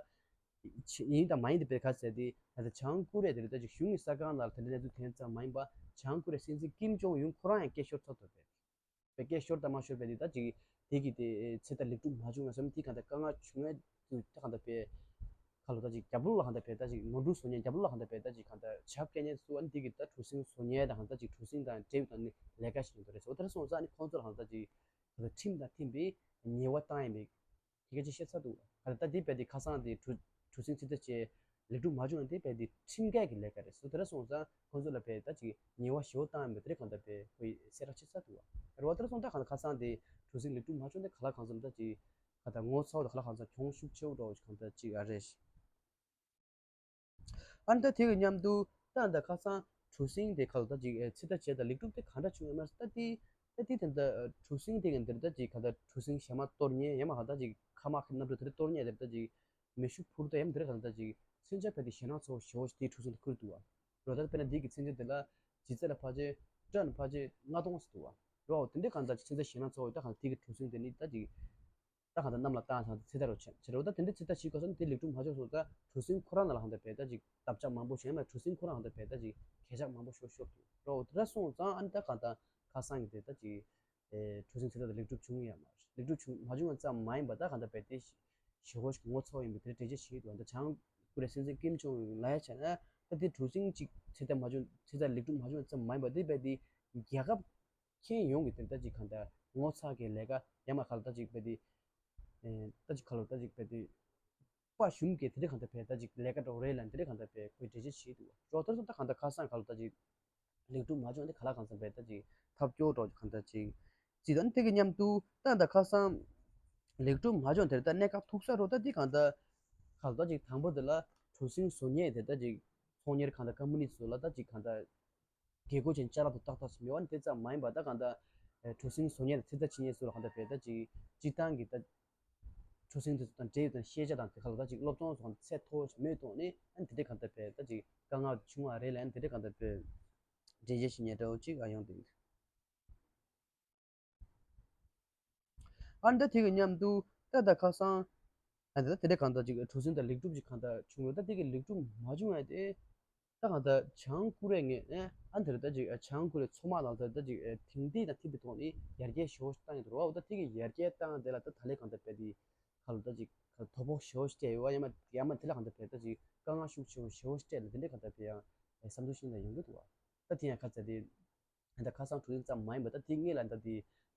ཡིན་དང་མ་ཡིན་དེ་བས་ག་ཟེར་དེ་ད་ལྟ་བྱང་ཀོ་རི་ཡ་དེ་རེད་ད་ཅིག་གཞུང་གི་གསར་ཁང་ནང་ལ་དེ་འདྲའི་གནས་ཚུལ་ཐོན་ཙམ་མ་ཡིན་པ། བྱང་ཀོ་རི་ཡ་སྲིད་འཛིན་ཀིམ་ཇོང་ཡུན་ཁོ་རང་ཡང་སྐད་ཤོར་ཚར་འདུག་བས། བས་སྐད་ཤོར་དང་མ་ཤོར་བས་དེ་ད་ཅིག་དེ་གི་དེ་ཚེ་ད་ལེགས་གྲུབ་མ་བྱུང་ང་བསམ་དེ་གང་ལྟར་དཀའ་ངལ་བྱུང་ཡ་དུ་ད་གང་ལྟར་བས། ཁ་ལོ་ད་ཅིག་རྒྱབ་ལོགས་ལ་གང་ལྟར་བས་ད་ཅིག་ནོར་འཁྲུལ་བཟོ་མཁན་རྒྱབ་ལོགས་ལ་གང་ལྟར་བས་ད་ཅིག་གང་ལྟར་བྱ་སྐད་ཉན་སུ་ཨ་ནི་དེ་གི་ད་གྲུ་གཟིངས་བཟོ་མཁན་དང་གང་ལྟར་ཅིག་གྲུ་གཟིངས་དང་འབྲེལ་ཡོད་དང་ནི་ལས་ཀ་བྱེད་མཁན་དེ་རེད་ཟེར། འོ་དེར་སོང་ཙང་ཨ་ནི་ཁོང་ཚོ་ལ་གང་ལྟར་ཅིག་གང་ལྟར་ཁྲིམས་དང་མཐུན་པའི་ཉེས་པ་བཏང་ཡིན་པའི་དེ་ག་ཅིག་བཤད་ཚར་འདུག་ག་ད་དེ་བས་དེ་ཁ་སང་དེ་གྲུ་གྲུ་གཟིངས་ཚོད་ལྟ་བྱས་ལེགས་གྲུབ་མ་བྱུང་ན་དེ་བས་དེ་ཁྲིམས་འགལ་གྱི་ལས་ཀ་རེད་ཟེར། དེ་འདྲ་སོང་ཙང་ཁོང་ཚོ་ལ་བས་ད་ཅིག་ཉེས་པ་ཞེ་པོ་བཏང་ཡོད་པ་དེ་འདྲ་གང་ལྟར་བས་ཁོས་གསལ་བསྒྲགས་བྱས་ཚར་འདུག་རེད་བ། དེ་འདྲ་སོང་ཙང་ག་ཁ་སང་དེ་གྲུ་གཟིངས་ལེགས་གྲུབ་མ་བྱུང་དེ་ག་ལ་གང་འཚམ་ད་ཅིག་ག་ད་ངོ་ཚ་བོ་དང་ག་ལ་གང་འཚམ་གྱོང་ཤུགས་ཆེ་བོ་འདྲ་བོ་ཞིག་གང་ལྟར་ཅིག་ཨ་རེད། ཨ་ནི་ད་དེ་གི་མཉམ་དུ་ད་ད་ཁ་སང་གྲུ་གཟིངས་དེ་ག་ལ་ད་ཅིག་ཚོད་ལྟ་བྱས་ད་ལེགས་གྲུབ་དེ་ག་འདྲ་བྱུང་ཡོད་མ་རེད། ད་དེ་ད་དེ་དེ་ད་གྲུ་གཟིངས་དེ་གི་འདིར་ད་ཅིག་ག་ད་གྲུ་གཟིངས་གཞན་མ་གཏོར་མཁན་ཡང་མ་ག་ད་ཅིག་མཁའ་དམག་གི་གནམ་གྲུ་དེ་འདྲ་གཏོར་མཁན་དེར་ད་ཅིག་མེ་ཤུགས་འཕུར་མདའ་ཡང་འདིར་ག་ད་ད་ཅིག་མཚོན་ཆ་བས་དེ་ཞེད་སྣང་ཚ་བོ་ཞེ་པོ་ཞིག་དེའི་གྲུ་གཟིངས་དེ་ཁུར་འདུག་བ། རོ་ད་དཔེར་ན་འདི་གི་མཚོན་ཆ་དེ་ལ་ལྗིད་ཚད་ལ་ཕལ་ཆེར་ཊོན་ཕལ་ཆེར་ལྔ་སྟོང་ཙམ་འདུག་བ། རོ་དེ་འདྲའི་གང་ལྟར་མཚོན་ཆ་ཞེད་སྣང་ཚ་བོ་ད་གང་དེ་གི་གྲུ་གཟིངས་དེ་ནི་ད་ཅིག་ད་གང་ལྟར་གནམ་ལ་བཏང་ཚང་དེ་ཚོད་ལྟ་རོ་བྱེད་བྱེད་རོ། ད་དེ་འདྲའི་ཚོད་ལྟ་བྱེད་དགོས་ས་ནི་དེ་ལེགས་གྲུབ་མ་བྱུང་སོང་ད་གྲུ་གཟིངས་ཁོ་རང་ནང་ལ་གང་ལྟར་བས་ད་ཅིག་བརྡབ་ཆག་མང་པོ་བྱུང་ཡང་མ་གྲུ་གཟིངས་ཁོ་རང་གང་ལྟར་བས་ད་ཅིག་གས་ཆག་མང་པོ་ཤོར་ཤོར་འདུག་རོ། དེ་འདྲ་སོང་ཙང་ཨ་ནི་ད་གང་ལྟར་ཁ་སང་གི་དེ་ད་ཅིག་ཨེ་གྲུ་གཟིངས་ཚོད་ལྟ་དེ་ལེགས་གྲུབ་བྱུང་ཡང་མ་རེད། ལེགས་གྲུབ་བྱུང་མ་བྱུང་ཡང་ཙམ་མ་ཡིན་པ་ད་གང་ལྟར་བས་དེ་ཞེ་པོ་ཞིག་ངོ་ཚ་བོ་ཡིན་པའི་དེ་འགྲེལ་བརྗོད་བྱེད་ཀྱི་འདུག་ད་བྱང་ཀོ་རི་ཡའི་སྲིད་འཛིན་ཀིམ་ཇོང་ཨུན་ལ་ཡ་བྱས་ན་ད་དེ་གྲུ་གཟིངས་གཅིག་ཚོད་ལྟ་མ་བྱུང་ཚོད་ལྟ་ལེགས་གྲུབ་མ་བྱུང་ཙམ་མ་ཡིན་པ་དེ་བས་དེ་རྒྱལ་ཁབ་ཁྱོན་ཡོངས་ཀྱི་དེ་ད་ཅིག་གང་ལྟར་ངོ་ཚ་གི་ལས་ཀ་ཡང་མ་ག་ལ་ད་ཅིག་བས་དེ་ད་ཅིག་ག་ལ་ད་ཅིག་བས་དེ་དཔའ་ཞུམ་གི་དེ་འདྲ་གང་ལྟར་བས་ད་ཅིག་ལས་ཀ་འགྲོ་རེད་ལ་དེ་འདྲ་གང་ལྟར་བས་ཁོས་འགྲེལ་བརྗོད་བྱེད་འདུག་རོ་ད་སོ་ད་གང་ལྟར་ཁ་སང་ག་ལ་ད་ཅིག་ལེགས་གྲུབ་མ་བྱུང་སྟེ་ག་ལ་གང་འཚམ་བས་ད་ཅིག་ཐབས་སྐྱོ་འགྲོ་གང་ལྟར་ཅིག་ཅི་དང་དེ་གི་མཉམ་དུ་ད་ད་ཁ་སང་ལེགས་གྲུབ་མ་བྱུང་དེར་ད་གནད་འགག་ཐུག་ས་རོ། ད་དེ་གང་ལྟར་ག་ལ་ད་ཅིག་དང་པོ་དེ་ལ་གྲུ་གཟིངས་བཟོ་མཁན་དེ་ད་ཅིག་ཚོང་གཉེར་གང་ལྟར་ཀམ་པ་ནི་ཚོ་ལ་ད་ཅིག་གང་ལྟར་དགོས་མཁོ་ཅན་ཅ་ལག་དེ་ཏག་ཏག་ཞིག་མེད་པ་ནི་དེ་ཙམ་མ་ཡིན་པ་ད་གང་ལྟར་གྲུ་གཟིངས་བཟོ་མཁན་དང་ཚོད་ལྟ་བྱེད་མཁན་ཚོ་ལ་གང་ལྟར་བས་ད་ཅིག་སྤྱིར་བཏང་གི་ད་གྲུ་གཟིངས་དེ་ཚོ་དང་འབྲེལ་ཡོད་དང་ཤེས་བྱ་དང་དེ་ག་ལ་ད་ཅིག་སློབ་སྦྱོང་སོགས་ཚད་མཐོ་བོ་ཞིག་མེད་དོགས་ནས་ཨ་ནི་དེ་འདྲའི་གང་ལྟར་བས་ད་ཅིག་དཀའ་ངལ་བྱུང་བ་རེད་ལ་ཨ་ནི་དེ་འདྲའི་གང་ལྟར་བས་འགྲེལ་བཤད་ཞུ་མཁན་འདྲ་བོ་ཅིག་ཨ་ཡོང་དེ་འདུག་ཨ་ནི་ད་དེ་གི་མཉམ་དུ་ད་ད་ཁ་སང་ཨ་ནི་ད་དེ་འདྲའི་གང་ལྟར་ཅིག་གྲུ་གཟིངས་དང་ལེགས་གྲུབ་ཅིག་གང་ལྟར་བྱུང་ཡོད། ད་དེ་གི་ལེགས་གྲུབ་མ་བྱུང་བ་དེ་ ད་གང་ལྟར་བྱང་ཀོ་རི་ཡ་ངོས་ནས་ཨ་འདིར་ད་ཅིག་བྱང་ཀོ་རི་ཡའི་མཚོ་དམག་ནང་ལ་ད་ཅིག་དེང་དུས་དང་མཐུན་པའི་ཐོག་ནས་ཡར་རྒྱས་ཞེ་པོ་ཞིག་བཏང་ཡོད་འདུག་རོ། ད་དེ་གི་ཡར་རྒྱས་བཏང་དེ་ལ་ད་ད་ལས་གང་ལྟར་བས་དེ་ཁ་ལ་ད་ཅིག་དོ་ཕོག་ཞེ་པོ་ཞིག་སྤྲད་ཡོད་བ། ཡང་མ་ཡང་མ་དེ་ལ་གང་ལྟར་བས་ད་ཅིག་དཀའ་ངལ་ཤུགས་ཆེ་བོ་ཞེ་པོ་ཞིག་སྤྲད་ལ་དེ་འདྲའི་གང་ལྟར་བས་ཡང་བསམ་ཚུལ་ཤིག་ད་ཡོང་གི་འདུག་བ། ད་དེ་ཡང་ཁ་ཚ་དེ། ད་ཁ་སང་གྲུ་གཟིངས་ཙམ་མ་ཡིན་པར་ད་དེ་སྔོན་ལ་ད་དེ་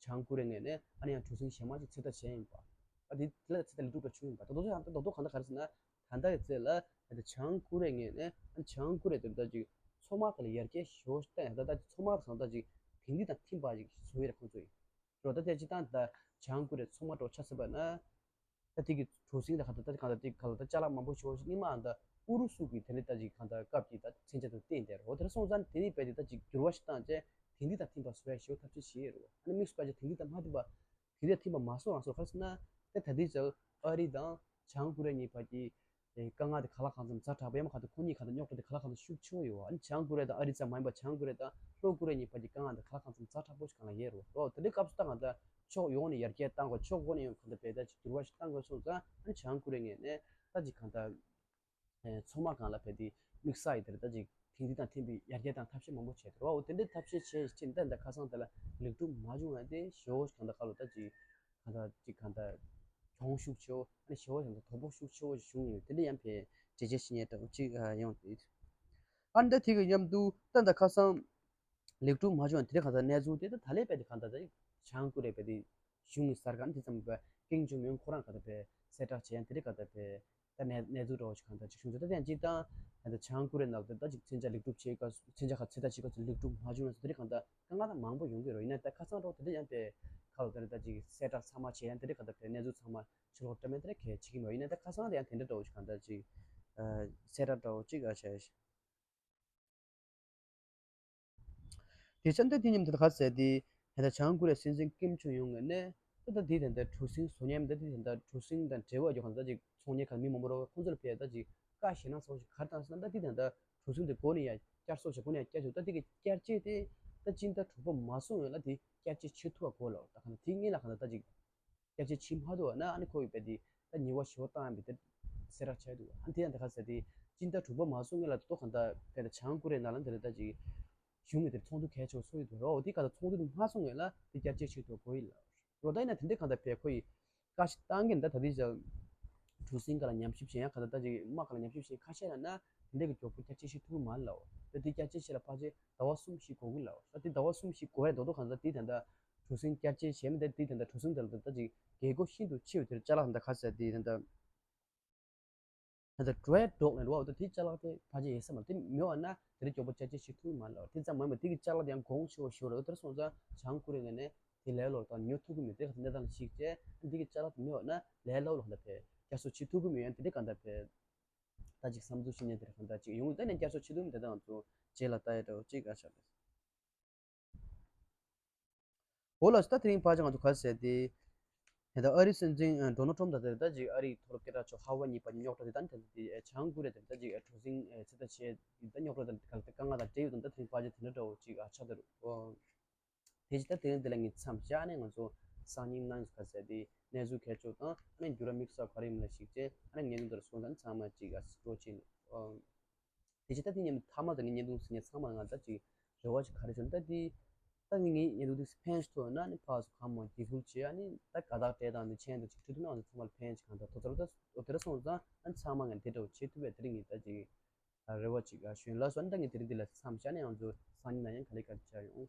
བྱང་ཀོ་རི་ཡའི་ངོས་ནས་ཨ་ནི་ཡང་གྲུ་གཟིངས་གཞན་མ་ཅིག་ཚོད་ལྟ་བྱས་ཡིན་པ། ད་དེ་དེ་ལ་ཚོད་ལྟ་ལེགས་གྲུབ་འདྲ་བྱུང་ཡིན་པ། ད་རྡོག་རྡོག་ད་རྡོག་རྡོག་གང་ལྟར་ག་རེ་ཟེར་ན། ད་ལྟ་གི་ཚེ་ལ་ད་ལྟ་བྱང་ཀོ་རི་ཡའི་ངོས་ནས་ཨ་ནི་བྱང་ཀོ་རི་ཡ་དེར་ད་ཅིག་མཚོ་དམག་དེ་ལ་ཡར་རྒྱས་ཞེ་པོ་ཞིག་བཏང་ཡང་ད་ལྟ་མཚོ་དམག་དང་ད་ཅིག་དེང་དུས་དང་མཐུན་པ་ཅིག་བཟོ་ཡི་རེད་ཁོང་ཚོ་ཡིན། རོ་ད་ལྟ་སྤྱིར་བཏང་ད་བྱང་ཀོ་རི་ཡའི་མཚོ་དམག་འདྲ་བོ་ཆ་བཞག་པ་ན། ད་དེ་གི་གྲུ་གཟིངས་ད་ག་ད་ད་གང་ད་དེ་ག་ལ་ད་ཅ་ལག་མང་པོ་ཞིག་ནི་མ་ད་ཨུ་རུ་སུ་གི་དེ་ནི་ད་ཅིག་གང་ད་སྐབས་ཀྱི་ད་མཚོན་ཆ་དང་བསྟན་དེ་རོ། དེར་སོང་ཙང་དེ་ནི་བས་དེ་ད་ཅིག་འགྱུར་བ་ཞིག་བཏང་བྱས་དེང་དུས་དང་མཐུན་པ་བཟོ་ཡ་ཞེ་པོ་ཐབས་ཤེས་བྱས་ཡོད་རོ། ཨ་ནི་དམིགས་སུ་བཀར་བྱས་དེང་དུས་དང་མ་མཐུན་པ་དེང་དུས་མཐུན་པ་མ་བཟོ་རང་བཟོ་ག་རེ་ཟེར་ན། དེ་ད་དེ་ཅག་ཨ་རི་དང་བྱང་ཀོ་རི་ཡ་གཉིས་བར་གྱི་དེ་དཀའ་ངལ་དེ་ག་ལ་གང་འཚམ་ཛ་དྲག་པོ་ཡང་མ་ག་ད་ཁོ་གཉིས་ག་ད་རྙོག་དྲ་དེ་ག་ལ་གང་འཚམ་ཤུགས་ཆེ་བོ་ཡོད་བ། ཨ་ནི་བྱང་ཀོ་རི་ཡ་དང་ཨ་རི་ཙམ་མ་ཡིན་པ་བྱང་ཀོ་རི་ཡ་དང་ལྷོ་ཀོ་རི་ཡ་གཉིས་བར་གྱི་དཀའ་ངལ་དེ་ག་ལ་གང་འཚམ་ཛ་དྲག་པོ་ཞིག་གང་ལ་ཡོད་རོ། ཨོ་དེ་འདྲའི་སྐབས་སུ་ད་གང་ད་ཕྱོགས་ཡོངས་ནས་ཡར་རྒྱས་བཏང་དགོས། ཕྱོགས་ཡོངས་ནས་ཡང་གང་ལྟར་བས་ད་ཅིག་འགྱུར་བ་ཞིག་བཏང་དགོས་སོང་ཙང་ཨ་ནི་བྱང་ཀོ་རི་ཡའི་ངོས་ནས་ད་ཅིག་གང་ལྟར་མཚོ་དམག་སྒང་ལ་བས་དེ་དམིགས་བསལ་ཡི་དེར་ད་ཅིག་དེང་དུས་དང་མཐུན་པའི་ཡར་རྒྱས་དང་ཐབས་ཤེས་མང་པོ་བྱས་འདུག་རོ། ཨོ་དེ་འདྲའི་ཐབས་ཤེས་བྱས་ཕྱིན་ད་ད་ཁ་སང་དེ་ལ་ལེགས་གྲུབ་མ་བྱུང་བ་དེ་ཞེ་པོ་ཞིག་གང་ལྟར་ཁ་ལོ་ད་ཅིག་གང་ལྟར་ཅིག་གང་ལྟར་གྱོང་ཤུགས་ཆེ་བོ་ཨ་ནི་ཞེ་པོ་ཞིག་གང་ལྟར་དོ་ཕོག་ཤུགས་ཆེ་བོ་ཞིག་བྱུང་ཡོད། དེ་འདྲ་ཡང་བས་འགྲེལ་བརྗོད་བྱེད་མཁན་འདྲ་བོ་ཅིག་ཡོང་དེ། ཨ་ནི་ད་དེ་གི་མཉམ་དུ་ད་ད་ཁ་སང་ལེགས་གྲུབ་མ་བྱུང་བ་དེ་རིང་གང་ལྟར་གནས་ཚུལ་དེ་ད་ད་ལས་བས་དེ་གང་ལྟར་ད་བྱང་ཀོ་རི་ཡ་བས་དེ་གཞུང་གི་གསར་ཁང་དེ་ཙམ་པས་ཀིམ་ཇོང་ཨུན་ཁོ་རང་གང་ལྟར་བས་གསལ་བསྒྲགས་བྱས་ཡང་དེ་རིང་གང་ལྟར་བས་ད་གནས་གནས་ཚུལ་འདྲ་བོ་ཞིག་གང་ལྟར་ཅིག་བྱུང་ཚུལ་ད་དེ་ཡང་སྤྱིར་བཏང་ད་ལྟ་བྱང་ཀོ་རི་ཡ་ནང་དུ་ད་ཅིག་མཚོན་ཆ་ལེགས་གྲུབ་བྱེད་སྐབས་མཚོན་ཆ་ཁ་ཚོད་ལྟ་བྱེད་སྐབས་སུ་ལེགས་གྲུབ་མ་བྱུང་ན་དེ་རིང་གང་ལྟར་དཀའ་ངལ་ད་མང་པོ་ཡོང་གི་རེད། ཡིན་ན་ད་ཁ་སང་འདྲ་བོ་དེ་འདྲ་ཡང་བས་ཁ་ལོ་དེ་རིང་ད་ཅིག་གསལ་བསྒྲགས་ཚང་མ་བྱས་ཡང་དེ་རིང་གང་ལྟར་བས་གནས་ཚུལ་ཚང་མ་ཕྱི་ལོགས་སྤྲད་མེད་དེ་རིང་གལ་ཆེ་གི་མ་ཡིན་ན་ད་ཁ་སང་དེ་ཡང་དེ་འདྲ་འདྲ་བོ་ཞིག་གང་ལྟར་ཅིག་གསལ་བསྒྲགས་འདྲ་བོ་ཅིག་ཨ་བྱས། དེ་ཆ་འདི་དེ་མཉམ་དུ་ག་ཟེར་དེ་ད་ལྟ་བྱང་ཀོ་རི་ཡའི་སྲིད་འཛིན་ཀིམ་ཆུང་ཡུང་ངོས་ནས་ད་ལྟ་དེ་ད་ལྟ་གྲུ་གཟིངས་བཟོ་མཉམ་ད་དེ་ད་ལྟ་གྲུ་གཟིངས་དང་འབྲེལ་བ་ཡོད་ཁང་ད་ཅིག་ཚོང་གཉེར་ཁང་མི་མང་པོ་རོ་ཁོང་ཚོ་ལ་ཕེ་ད་ཅིག་བཀའ་ཞེ་ན་སོགས་ཤིག་གར་དང་སོང་ད་དེ་ད་ལྟ་གྲུ་གཟིངས་དེ་གོ་ནས་ཡ་བསྐྱར་གསོ་བྱེད་གོ་ནས་ཡ་བསྐྱར་བྱེད་ད་དེ་གི་བསྐྱར་བཅོས་དེ་ད་སྤྱི་ཟླ་དྲུག་པ་མ་སོང་ཡོད་ལ་དེ་བསྐྱར་བཅོས་བྱེད་ཐུབ་པ་གོ་ལ་ད་གང་ད་དེ་ངེད་ལ་གང་ད་ད་ཅིག་བསྐྱར་བཅོས་བྱེད་མ་ཐུབ་པ་ན་ཨ་ནི་ཁོ་ཡི་བས་དེ་ད་ཉེས་པ་ཞེ་པོ་བཏང་ཡ་མི་དེ་གསལ་བསྒྲགས་བྱས་འདུག་ཨ་ནི་དེ་ཡང་ད་ག་ཟེར་དེ་སྤྱི་ཟླ་དྲུག་པ་མ་སོང་ངེད་ལ་ཏོག་གང་ད་བས་ད་བྱང་ཀོ་རི་ཡའི་ནང་ལ་འདི་ལ་ད་ཅིག་གཞུང་གི་དེར་ཚོགས་འདུ་གལ་ཆེ་བ་ཚོགས་ཡི་འདུག་རོ། དེ་ག་ད་ཚོགས་འདུ་དེ་མ་སོང་ངེད་ལ་དེ་བསྐྱར་བཅོས་བྱེད་ཐུབ་གོ་ཡི་ལ་རོ། ད་ཡིན་ན་དེ་འདྲའི་གང་ད་བས་ཁོ་ཡི་བཀའ་ཞིག་བཏང་གིན་ད་ད་དེ་ཅག་གྲུ་གཟིངས་ག་ལ་ཉམས་ཞིབ་བྱེད་ཡང་ག་ད་ད་ཅིག་དམག་ག་ལ་ཉམས་ཞིབ་བྱེད་ཁ་ཤས་ལ་ན་དེ་འདྲའི་གི་མགྱོགས་པོ་བསྐྱར་བཅོས་བྱེད་ཐུབ་གི་མ་ལ་འོ། ད་དེ་བསྐྱར་བཅོས་བྱེད་ལ་ཕལ་ཆེར་ཟླ་བ་གསུམ་བཞི་འགོར་གི་ལ་འོ། ད་དེ་ཟླ་བ་གསུམ་བཞི་འགོར་ཡ་ད་དོ་གང་ད་དེ་ད་ད་གྲུ་གཟིངས་བསྐྱར་བཅོས་བྱས་མི་ད་དེ་ད་ད་གྲུ་གཟིངས་ད་ལ་ད་ད་ཅིག་རྒྱལ་སྒོ་ཤིན་ཏུ་ཆེ་བའི་དེར་ཅ་ལག་ད་ཁ་ཟེར་དེ་ད་ད་ད་ད་འགྲོ་ཡ་འགྲོགས་ནས་རོ། ད་དེ་ཅ་ལག་དེ་ཕལ་ཆེར་ཡོད་ས་མ་རེད། དེ་མེད་བ་ན་དེ་རིང་མགྱོགས་པོ་བསྐྱར་བཅོས་བྱེད་ཐུབ་མ་ལ་འོ། དེ་ཙམ་མ་ཡིན་པ་དེ་གི་ཅ་ལག་དེ་ཡང་གོང་ཆེ་བ་ཞིག་རེད། དེར་སོང་ཙང་བྱང་ཀོ་རི་ཡའི་ངོས་ནས་དེ་ལས་སླ་པོ་དང་ཉོ་ཐུབ་གི་མེད་དེ་ག་དེ་གནས་སྟངས་ལ་གཞིགས་བྱས་འདི་གི་ཅ་ལག་དེ་མེད་བ་ན་ལས་སླ་པོ་ལ་ད་ཕེ་བསྐྱར་གསོ་བྱེད་ཐུབ་གི་མེད། ཡང་དེ་འདྲའི་གང་ལྟར་ཕེ་ད་ཅིག་བསམ་ཚུལ་ཞིག་ནས་དེར་གང་ལྟར་ཅིག་ཡོང་གི་ད་ནས་བསྐྱར་གསོ་བྱེད་ཐུབ་མེད་དེ་ད་ང་ཚོ་རྗེས་ལ་ལྟ་ཡ་འདྲ་བོ་ཅིག་ཨ་ཆགས་རེད། འོ་ལགས་སོ། ད་དེ་རིང་ཕལ་ཆེར་ང་ཚོ་ག་རེ་ཟེར་དེ། ད་ལྟ་ཨ་རིའི་སྲིད་འཛིན་ཌོ་ནལ་ཊམ་ཕ་དང་དེར་ད་ཅིག་ཨ་རིའི་མཐོ་སློབ་སྐད་གྲགས་ཆེ་ཧར་ཝར་གཉིས་བར་རྙོག་དྲ་དེ་ད་ནི་ད་དེ་བྱང་ཀོ་རི་ཡ་དེར་ད་ཅིག་གྲུ་གཟིངས་ཚོད་ལྟ་བྱས་ད་རྙོག་དྲ་དང་ག་ལ་ད་དཀའ་ངལ་དང་འབྲེལ་ཡོད་དང་ད་དེ་རིང་ཕལ་ཆེར་དེ་འདྲ་འདྲ་བོ་ཅིག་ཨ་ཆགས་ད་རུ། དེ་ཅི་ད་དེ་རིང་འདི་ལ་ངས་མཚམས་བཞག་ནས་ང་ཚོ་སང་ཉིན་གནངས་ག་ཟེར་དེ་གནས་ཚུལ་གལ་ཆེ་དང་ཨ་ནི་འགྱུར་བ་དམིགས་བསལ་ག་རེ་ཡིན་མིན་ལ་གཞིགས་བྱས་ཨ་ནི་ངས་འདི་ལྟར་སོང་ཙང་ཚང་མ་ཅིག་ཨ་སྤྲོ་ཆེན། དེ་ཅི་ད་དེ་ཉིན་མཐའ་མ་ད་ངས་བརྙན་ཐུང་ཟིན་ཉིན་ཚང་མ་ང་ད་ཅིག་རེ་བ་ཅིག་ག་རེ་བྱུང་ད་དེ་ད་ངས་ངའི་བརྙན་ཐུང་དེ་ཕན་ཞིག་ཐོགས་ན་ནི་ཕར་ཚུར་གང་མང་འགྱིག་ཁུལ་བྱས་ཨ་ནི་ད་དགའ་རྟགས་སྤྲད་དང་ནི་མཆན་དང་ཅིག་ཁྲིད་ཐུབ་ན་ང་ཚོ་ཚང་མ་ལ་ཕན་ཅིག་གང་ད་ཐོགས་ཚར་ད་འོ་དེ་ར་སོང་ཙང་ཨ་ནི་ཚང་མ་ངས་དེ་འདྲ་བོ་བྱེད་ཐུབ་པས་དེ་རིང་ངས་ད་ཅིག་རེ་བ་ཅིག་ཞུ་ཡིན་ལགས་སོ། ཨ་ནི་ད་ངས་དེ་རིང་འདི་ལ་མཚམས་བཞག་ནས་ང་ཚོ་སང་ཉིན་ན་ཡང་ག་ལེ་ག་ལེ་བྱ་ཡོང་།